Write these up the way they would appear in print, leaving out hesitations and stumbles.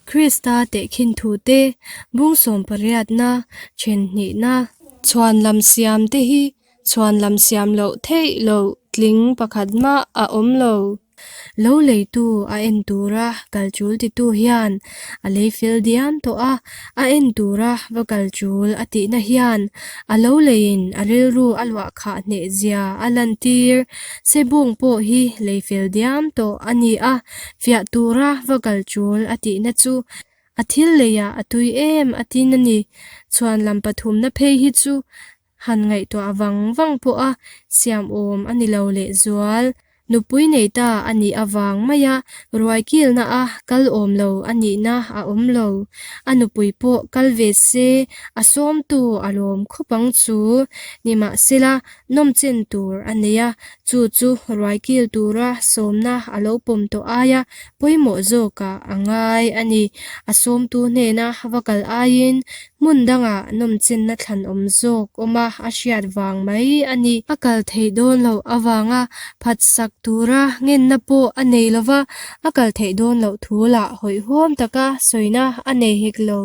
Krista tehkhin thute bung sawmpariatna then hnihna chhuanlam siam te hi chhuanlam siam loh theih loh tling pakhat mah a awm lo. Lo leitu a en tura kal tul titu hian a lei fel diam tawh a, a en tura va kal tul a tihna hian a lo leiin a rilru a luah khah hneh zia a lantir. Sebawng pawh hi lei fel diam tawh a ni a, fiah tura va kal tul a tihna chu a thil leiah a tui em a tin a ni. Chhuanlam pathumna phei hi chu han ngaihtuah vang vang pawha siam awm a ni lo lehzual. Nupui nei ta a nih avang maia ruai kilna a kal awm lo a nihna a awm lo. A nupui pawh kal ve se a sawmtu a lawm khawp ang chu. Nimahsela, nawmchen tur a nei a, chu chu ruai kil tura sawmna a lo pawm tawh aia pawimawh zawkah a ngai a ni. A sawmtu hnena va kal aiin Hmun dangah nawmchenna thlan awm zawk awma a hriat vang mai a ni. A kal theih dawn loh avanga phatsak tura ngenna pawh a nei lo va, a kal theih dawn loh thu lah hawihhawm taka sawina a nei hek lo.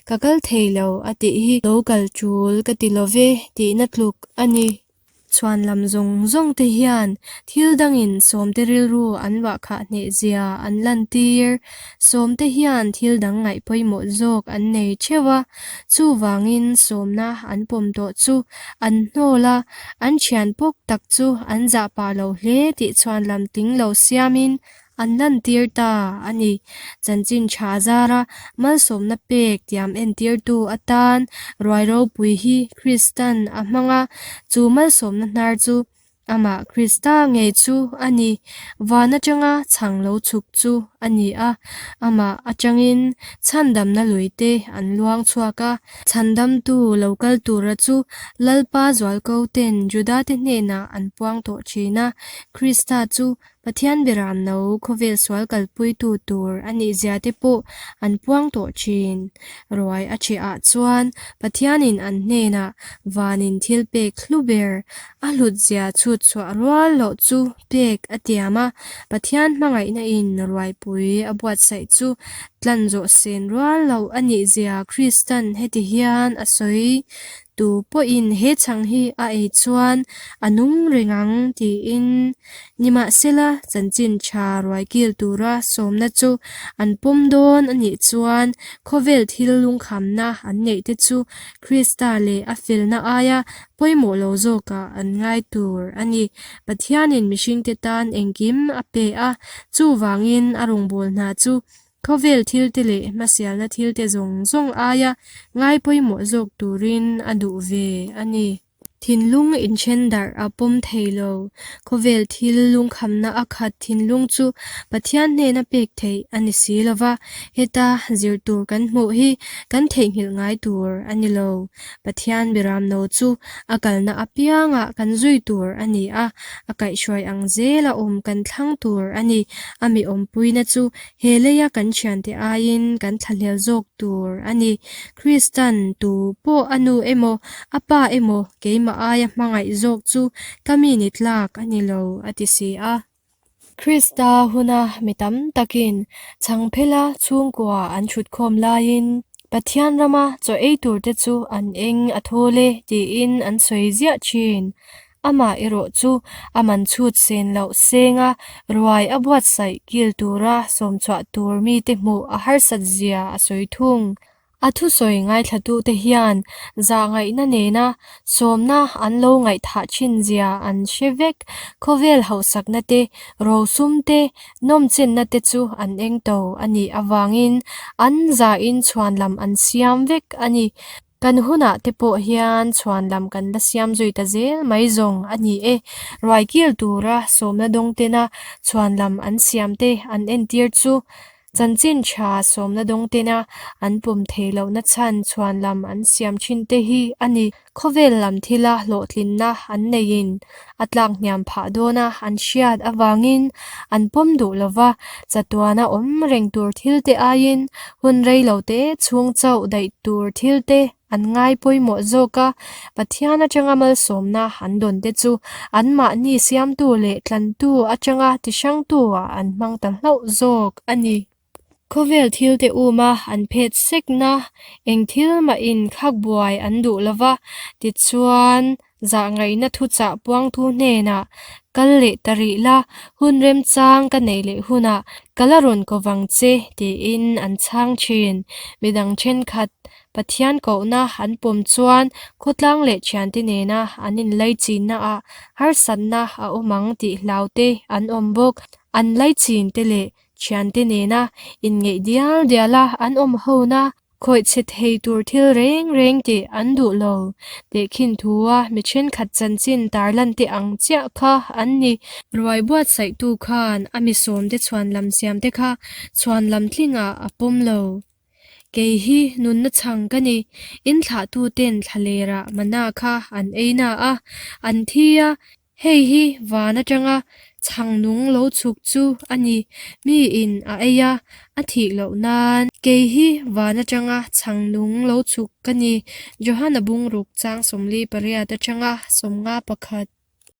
Ka kal thei lo a tih hi lo kal tul ka ti lo ve tihna tluk a ni. Chhuanlam zawng zawng te hian thil dangin sawmte rilru an luah khah hneh zia an lantir. Sawmte hian thil dang ngaih pawimawh zawk an nei theuh a, chuvangin sawmna an pawm tawh chu an hnawl a, an thian pawk tak chu an zah pah lo hle tih chhuanlam tling lo siamin An lantir ta a ni. Chanchin tha zara malsawmna pek tiam entirtu atan ruai ropui hi Kristan a hmang a, chu malsawmna hnar chu amah Krista ngei chu a ni. Van atanga chhang lo chhuk chu a ni a, amah atangin chhandamna luite an luang chhuak a. Chhandamtu lo kal tura chu Lalpa zualko ten Judate hnenah an puang tawh thin a, Krista chu Pathian beram no khawvel sual kalpuitu tur a nih zia te pawh an puang tawh thin. Ruai a cheh ah chuan Pathianin an hnenah vanin thil pek hlu ber a hlut zia chhut chhuah rual loh chu pek a tiam a, Pathian hmangaihna in ruaipui a buatsaih chu tlan zawh sen rual loh a nih zia Kristan heti hian a sawi. Tu pawhin he chhang hi a ei chuan a nung reng ang tiin Nimahsela, chanchin tha ruai kil tura sawmna chu an pawm dawn a nih chuan khawvel thil lungkhamna an neih te chu Krista leh a felna aia pawimawh lo zawkah an ngai tur a ni. Pathianin mihringte tan engkim a pe a, chuvangin a rawngbâwl hna chu khawvel thilte leh hmasialna thilte zawng zawng aia ngai pawimawh zawk turin a duh ve a ni. Thinlung inthen darh a pawm thei lo. Khawvel thil lungkhamna a khat thinlung chu Pathian hnena pek theih a ni si lo va, heta zir tur kan hmuh hi kan theihnghilh ngai tur a ni lo. Pathian biramno chu a kalna apiangah kan zui tur a ni a, a kaihhruai ang zela awm kan thlang tur a ni. A mi awmpuina chu He leia kan thiante aiin kan thlahlel zawk tur a ni. Kristan tu pawh a nu emaw, a pa emaw keimah aia hmangaih zawk chu ka mi ni tlak a ni lo, a ti si a. Krista huna mi tam takin chhangphela chhungkua an thutkhawm laiin Pathian rama chaw ei turte chu an eng a thawl e tiin an sawi ziah thin. Amah erawh chu a man chhut sen loh senga ruai a buatsaih kil tura sawmchhuah tur mite hmuh a harsat zia a sawi thung. A thusawi ngaithlatute hian zahngaihna nena sawmna an lo ngaihthah thin zia an hre vek. Khawvel hauhsakna te, rosum te, nawmchenna te chu an eng to a nih avangin an zahin chhuanlam an siam vek a ni. Kan hunah te pawh hian chhuanlam kan la siam zui ta zel mai zawng a ni e. Ruai kil tura sawmna dawng tena chhuanlam an siam te an entir chu chanchin tha sawmna dawng tena an pawm thei lohna chhan chhuanlam an siam thin te hi a ni. Khawvel lam thila hlawhtlinna an neihin a tlak hniam phah dawna an hriat avangin an pawm duh lo va, chatuana awm reng tur thil te aiin hun rei lo te chhung chauh daih tur thil te an ngai pawimawh zawk a, Pathian atanga malsawmna an dawn te chu anmahni siamtu leh tlantu atanga tihrangtu ah an hmang ta hlauh zawk a ni. Khawvel thilte uma an phet sekna eng thil mahin khak buai an duh lo va, tichuan zahngaihna thuchah puangtu hnenah kal leh ta rih la, hun remchang ka neih leh hunah ka la rawn ko vang che tiin an chhang thin. Midang thenkhat Pathian kohna an pawm chuan khawtlang leh thiante nena an inlaichinnaah harsatna a awm ang tih hlaute an awm bawk. An laichinte leh thiante nena inngeih dial diala an awm hona khawih chhe thei tur thil reng reng tih an duh lo. Tehkhin thua mi thenkhat chanchin tarlante ang chiah kha an ni. Ruai buatsaihtu khan a mi sawmte chhuanlam siamte kha chhuanlam tlingah a pawm lo. Kei hi nunna chhang ka ni. In thlahtuten thlalerah mana kha an ei na a, an thi a, hei hi van atanga chhang nung lo chhuk chu a ni. Miin a ei a, a thih loh nan. Kei hi van atanga chhang nung lo chhuk ka ni. Johana bungruk chang 48 atanga 51.